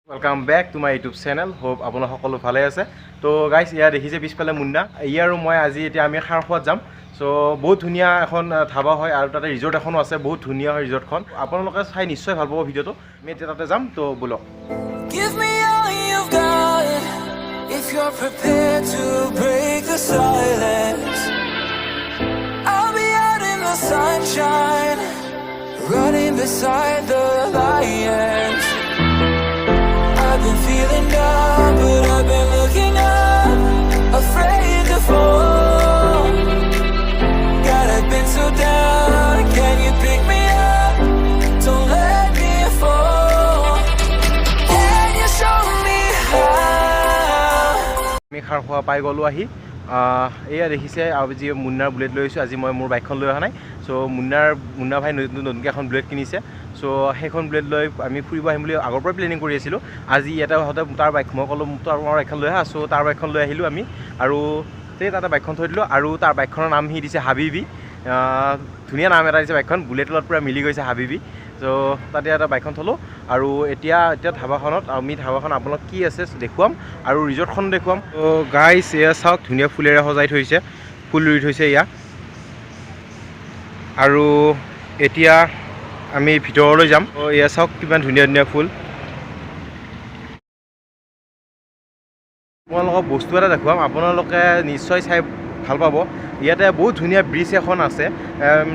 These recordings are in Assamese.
Welcome back to my YouTube channel. Hope আপোনালোক সকলো ভালে আছে। তো গাইজ, এয়া দেখিছে পিছফালে মুন্না, ই আৰু মই আজি এতিয়া আমি খাৰখোৱাত যাম। চ' বহুত ধুনীয়া এখন ধাবা হয় আৰু তাতে ৰিজৰ্ট এখনো আছে, বহুত ধুনীয়া হয় ৰিজৰ্টখন। আপোনালোকে চাই নিশ্চয় ভাল পাব ভিডিঅ'টো। আমি এতিয়া তাতে যাম, তো ব'লক। Give me all you've got if you're prepared to break the silence. I'll be out in the sunshine, running beside the lions. I've been feeling down, but I've been looking up, afraid to fall. God, I've been so down. Can you pick me up? Don't let me fall. Can you show me how? আমি খাৰখোৱা পাই গ'লোঁ আহি। এয়া দেখিছে, আজি মুন্নাৰ বুলেট লৈ আহিছোঁ। আজি মই মোৰ বাইকখন লৈ অহা নাই। চ' মুন্না ভাই নতুন নতুনকৈ এখন বুলেট কিনিছে। চ' সেইখন বুলেট লৈ আমি ফুৰিব আহিম বুলি আগৰ পৰাই প্লেনিং কৰি আছিলোঁ। আজি ইয়াতে আহোঁতে তাৰ বাইক, মই ক'লোঁ তাৰ মোৰ বাইকখন লৈ আহা। চ' তাৰ বাইকখন লৈ আহিলোঁ আমি আৰু সেই তাতে বাইকখন থৈ দিলোঁ। আৰু তাৰ বাইকখনৰ নাম সি দিছে হাবিবি। ধুনীয়া নাম এটা দিছে বাইকখন, বুলেটৰ লগত পূৰা মিলি গৈছে হাবিবি। চ' তাতে এটা বাইকখন থ'লোঁ আৰু এতিয়া ধাবাখনত আমি, ধাবাখন আপোনালোক কি আছে দেখুৱাম আৰু ৰিজৰ্টখন দেখুৱাম। ত' গাইছ, এয়া চাওক, ধুনীয়া ফুলেৰে সজাই থৈছে, ফুল ৰুই থৈছে এয়া। আৰু এতিয়া আমি ভিতৰলৈ যাম। ত' এয়া চাওক, কিমান ধুনীয়া ধুনীয়া ফুল। আপোনালোকক বস্তু এটা দেখুৱাম, আপোনালোকে নিশ্চয় চাই ভাল পাব। ইয়াতে বহুত ধুনীয়া ব্ৰিজ এখন আছে।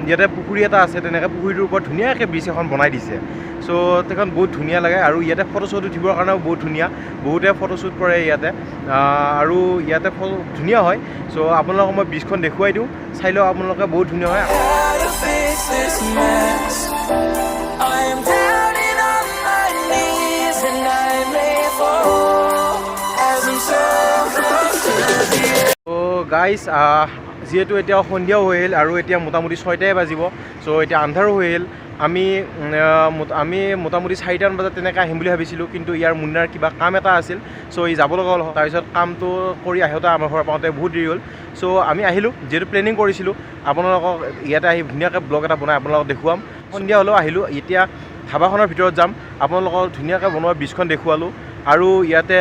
ইয়াতে পুখুৰী এটা আছে, তেনেকৈ পুখুৰীটোৰ ওপৰত ধুনীয়াকৈ ব্ৰিজ এখন বনাই দিছে। চ' সেইখন বহুত ধুনীয়া লাগে আৰু ইয়াতে ফটো শ্বট উঠিবৰ কাৰণেও বহুত ধুনীয়া, বহুতে ফটোশ্বুট কৰে ইয়াতে। আৰু ইয়াতে ধুনীয়া হয়। চ' আপোনালোকক মই ব্ৰিজখন দেখুৱাই দিওঁ, চাই লওক আপোনালোকে, বহুত ধুনীয়া হয়। How to fix this mess? I am down and on my knees, and I may fall as I'm so close to the edge. To' guys, যিহেতু এতিয়া সন্ধিয়াও হৈ আহিল আৰু এতিয়া মোটামুটি 6টাই বাজিব। চ' এতিয়া আন্ধাৰো হৈ আহিল। আমি মোটামুটি 4টামান বজাত তেনেকৈ আহিম বুলি ভাবিছিলোঁ, কিন্তু ইয়াৰ মুন্নাৰ কিবা কাম এটা আছিল। চ' ই যাব লগা হ'ল। তাৰপিছত কামটো কৰি আহোঁতে আমাৰ ঘৰ পাওঁতে বহুত দেৰি হ'ল। চ' আমি আহিলোঁ, যিহেতু প্লেনিং কৰিছিলোঁ আপোনালোকক ইয়াতে আহি ধুনীয়াকৈ ব্লগ এটা বনাই আপোনালোকক দেখুৱাম। সন্ধিয়া হ'লেও আহিলোঁ। এতিয়া ধাবাখনৰ ভিতৰত যাম, আপোনালোকক ধুনীয়াকৈ বনোৱা ব্ৰিজখন দেখুৱালোঁ। আৰু ইয়াতে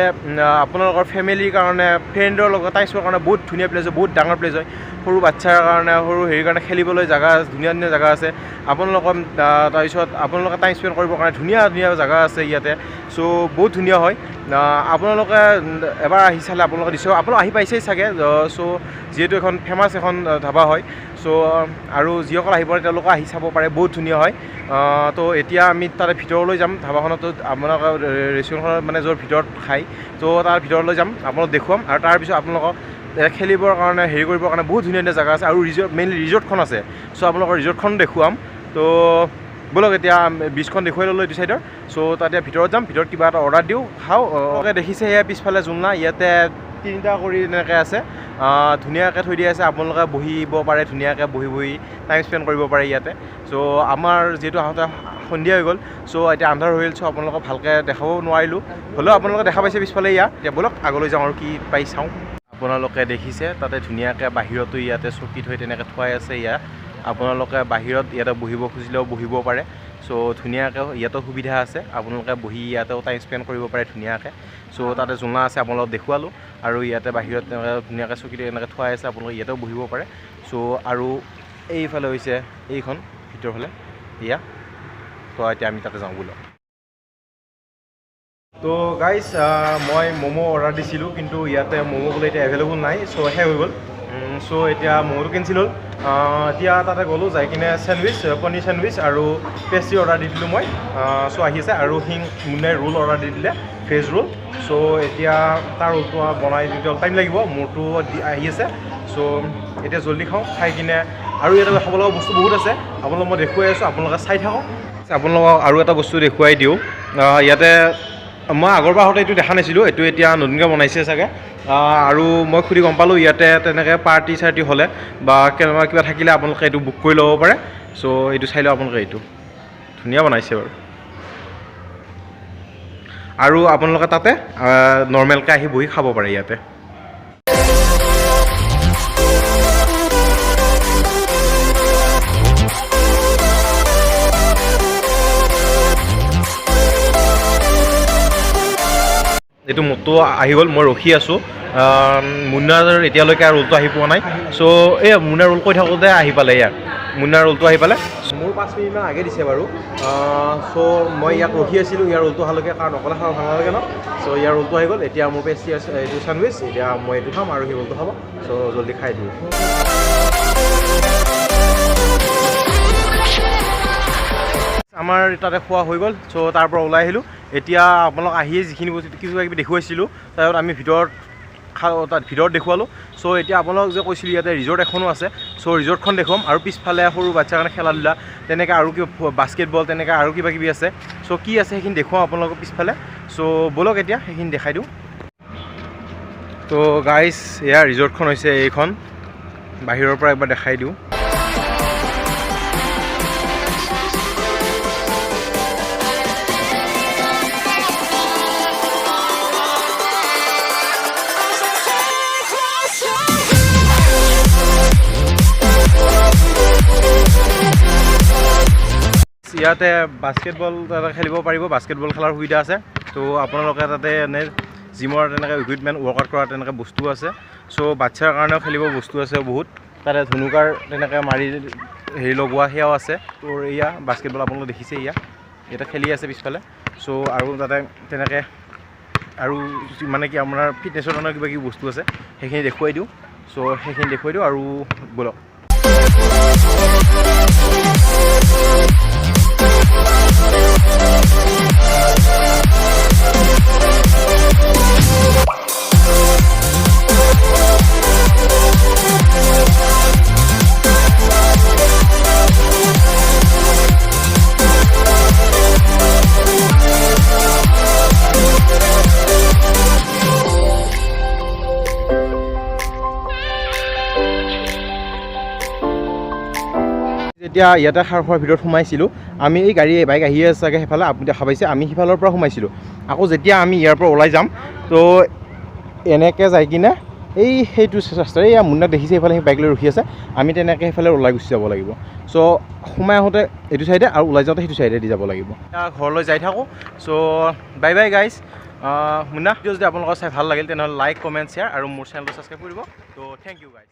আপোনালোকৰ ফেমিলিৰ কাৰণে, ফ্ৰেণ্ডৰ লগত টাইম স্পেণ্ড কাৰণে বহুত ধুনীয়া প্লেচ হয়, বহুত ডাঙৰ প্লেচ হয়। সৰু বাচ্ছাৰ কাৰণে, সৰু হেৰিৰ কাৰণে খেলিবলৈ জেগা, ধুনীয়া ধুনীয়া জেগা আছে আপোনালোকৰ। তাৰপিছত আপোনালোকে টাইম স্পেণ্ড কৰিবৰ কাৰণে ধুনীয়া ধুনীয়া জেগা আছে ইয়াতে। চ' বহুত ধুনীয়া হয়। আপোনালোকে এবাৰ আহি চালে আপোনালোকে নিশ্চয়, আপোনালোক আহি পাইছেই চাগে। চ' যিহেতু এখন ফেমাছ এখন ধাবা হয়। চ' আৰু যিসকল আহিব পাৰে তেওঁলোকে আহি চাব পাৰে, বহুত ধুনীয়া হয়। তো এতিয়া আমি তাৰে ভিতৰলৈ যাম। ধাবাখনতো আপোনালোকৰ ৰেষ্টুৰেণ্টখনত মানে য'ৰ ভিতৰত খায়, ত' তাৰ ভিতৰলৈ যাম, আপোনালোক দেখুৱাম। আৰু তাৰপিছত আপোনালোকক খেলিবৰ কাৰণে, হেৰি কৰিবৰ কাৰণে বহুত ধুনীয়া ধুনীয়া জেগা আছে আৰু ৰিজৰ্ট, মেইনলি ৰিজৰ্টখন আছে। চ' আপোনালোকৰ ৰিজৰ্টখন দেখুৱাম। তো ব'লক, এতিয়া ব্ৰিজখন দেখুৱাই ল'লোঁ এইটো ছাইডৰ। চ' তাতে ভিতৰত যাম, ভিতৰত কিবা এটা অৰ্ডাৰ দিওঁ, খাওঁ। আপোনালোকে দেখিছে সেয়া পিছফালে জোলনা, ইয়াতে তিনিটা কৰি তেনেকৈ আছে, ধুনীয়াকৈ থৈ দিয়া আছে। আপোনালোকে বহিব পাৰে, ধুনীয়াকৈ বহি বহি টাইম স্পেণ্ড কৰিব পাৰে ইয়াতে। চ' আমাৰ যিহেতু আহোঁতে সন্ধিয়া হৈ গ'ল, চ' এতিয়া আন্ধাৰ হৈ গ'ল। চ' আপোনালোকক ভালকৈ দেখাব নোৱাৰিলোঁ, হ'লেও আপোনালোকে দেখা পাইছে পিছফালে ইয়াত। এতিয়া ব'লক আগলৈ যাওঁ আৰু কি পাই চাওঁ। আপোনালোকে দেখিছে তাতে ধুনীয়াকৈ বাহিৰতো ইয়াতে চকী থৈ তেনেকৈ থোৱাই আছে ইয়াত। আপোনালোকে বাহিৰত ইয়াতে বহিব খুজিলেও বহিব পাৰে। চ' ধুনীয়াকৈ ইয়াতো সুবিধা আছে, আপোনালোকে বহি ইয়াতেও টাইম স্পেণ্ড কৰিব পাৰে ধুনীয়াকৈ। চ' তাতে জোলনা আছে, আপোনালোকক দেখুৱালোঁ। আৰু ইয়াতে বাহিৰত তেনেকৈ ধুনীয়াকৈ চকীটো এনেকৈ থোৱাই আছে, আপোনালোকে ইয়াতেও বহিব পাৰে। চ' আৰু এইফালে হৈছে এইখন ভিতৰৰ ফালে এয়া। তো এতিয়া আমি তাতে যাওঁ বোলো। তো গাইজ, মই ম'ম' অৰ্ডাৰ দিছিলোঁ, কিন্তু ইয়াতে ম'ম' বোলে এতিয়া এভেইলেবল নাই। চ' শেষ হৈ গ'ল। চ' এতিয়া ম'ম'টো কেঞ্চেল হ'ল। এতিয়া তাতে গ'লোঁ, যাই কিনে চেণ্ডউইচ, পনীৰ চেণ্ডউইচ আৰু পেষ্ট্ৰি অৰ্ডাৰ দি দিলোঁ মই। চ' আহি আছে। আৰু সি মুন্নাই ৰোল অৰ্ডাৰ দি দিলে, ভেজ ৰোল। চ' এতিয়া তাৰ ৰোলটো বনাই দিওঁতে অলপ টাইম লাগিব, মোৰটো আহি আছে। চ' এতিয়া জল্দি খাওঁ, খাই কিনে আৰু ইয়াতে খাব লগা বস্তু বহুত আছে, আপোনালোক মই দেখুৱাই আছোঁ, আপোনালোকে চাই থাকক। আপোনালোকক আৰু এটা বস্তু দেখুৱাই দিওঁ। ইয়াতে মই আগৰবাৰ আহোঁতে এইটো দেখা নাছিলোঁ, এইটো এতিয়া নতুনকৈ বনাইছে চাগে। আৰু মই সুধি গম পালোঁ, ইয়াতে তেনেকৈ পাৰ্টি চাৰ্টি হ'লে বা কেনেকুৱা কিবা থাকিলে আপোনালোকে এইটো বুক কৰি ল'ব পাৰে। চ' এইটো চাই লওক আপোনালোকে, এইটো ধুনীয়া বনাইছে বাৰু। আৰু আপোনালোকে তাতে নৰ্মেলকৈ আহি বহি খাব পাৰে ইয়াতে। এইটো মোৰটো আহি গ'ল, মই ৰখি আছোঁ। মুন্নাৰ এতিয়ালৈকে আৰু ৰোলটো আহি পোৱা নাই। চ' এই মুন্নাৰ ৰোল কৈ থাকোঁতে আহি পালে, ইয়াৰ মুন্নাৰ ৰোলটো আহি পালে। মোৰ 5 মিনিটমান আগে দিছে বাৰু। চ' মই ইয়াক ৰখি আছিলোঁ ইয়াৰ ৰোলটো অহালৈকে, কাৰণ অকলে খাব ভাল নালাগে ন। চ' ইয়াৰ ৰোলটো আহি গ'ল। এতিয়া মোৰ পেষ্ট্ৰি আছে, এইটো চেণ্ডউইচ, এতিয়া মই এইটো খাম আৰু সি ৰোলটো খাব। চ' জল্দি খাই দিওঁ। আমাৰ তাতে খোৱা হৈ গ'ল। চ' তাৰ পৰা ওলাই আহিলোঁ। এতিয়া আপোনালোক আহিয়ে যিখিনি বস্তু কিবা কিবি দেখুৱাইছিলোঁ, তাৰপিছত আমি ভিতৰত তাত ভিতৰত দেখুৱালোঁ। চ' এতিয়া আপোনালোক যে কৈছিলোঁ ইয়াতে ৰিজৰ্ট এখনো আছে, চ' ৰিজৰ্টখন দেখুৱাম। আৰু পিছফালে সৰু বাচ্ছাৰ কাৰণে খেলা ধূলা তেনেকৈ আৰু কিবা বাস্কেটবল তেনেকৈ আৰু কিবা কিবি আছে। চ' কি আছে সেইখিনি দেখুৱাম আপোনালোকক পিছফালে। চ' ব'লক এতিয়া সেইখিনি দেখাই দিওঁ। ত' গাইজ, এয়া ৰিজৰ্টখন হৈছে এইখন, বাহিৰৰ পৰা একবাৰ দেখাই দিওঁ। ইয়াতে বাস্কেটবল তাতে খেলিব পাৰিব, বাস্কেটবল খেলাৰ সুবিধা আছে। ত' আপোনালোকে তাতে এনে জিমৰ তেনেকৈ ইকুইপমেণ্ট ৱৰ্কআউট কৰা তেনেকৈ বস্তু আছে। চ' বাচ্ছাৰ কাৰণেও খেলিব বস্তু আছে বহুত। তাতে ধনুকাৰ তেনেকৈ মাৰি হেৰি লগোৱা সেয়াও আছে। ত' এয়া বাস্কেটবল আপোনালোকে দেখিছে, ইয়াতে খেলি আছে পিছফালে। চ' আৰু তাতে তেনেকৈ আৰু মানে কি আপোনাৰ ফিটনেছৰ কাৰণে কিবা কিবি বস্তু আছে, সেইখিনি দেখুৱাই দিওঁ। চ' সেইখিনি দেখুৱাই দিওঁ আৰু ব'লক। যেতিয়া ইয়াতে খাৰখোৱাৰ ভিতৰত সোমাইছিলোঁ আমি, এই গাড়ী বাইক আহি আছে চাগে সেইফালে, আপুনি দেখা পাইছে, আমি সিফালৰ পৰা সোমাইছিলোঁ। আকৌ যেতিয়া আমি ইয়াৰ পৰা ওলাই যাম, তো এনেকৈ যাই কিনে এই সেইটো ৰাস্তাৰে, এয়া মুন্নাক দেখিছে সেইফালে সি বাইক লৈ ৰখি আছে, আমি তেনেকৈ সেইফালে ওলাই গুচি যাব লাগিব। চ' সোমাই আহোঁতে এইটো চাইডে আৰু ওলাই যাওঁতে সেইটো চাইডে দি যাব লাগিব। এতিয়া ঘৰলৈ যাই থাকোঁ। So bye bye guys. Munna, video যদি আপোনালোকৰ চাই ভাল লাগিল তেনেহ'লে লাইক, কমেণ্ট, শ্বেয়াৰ আৰু মোৰ চেনেলটো ছাবস্ক্ৰাইব কৰিব। ত' thank U guys.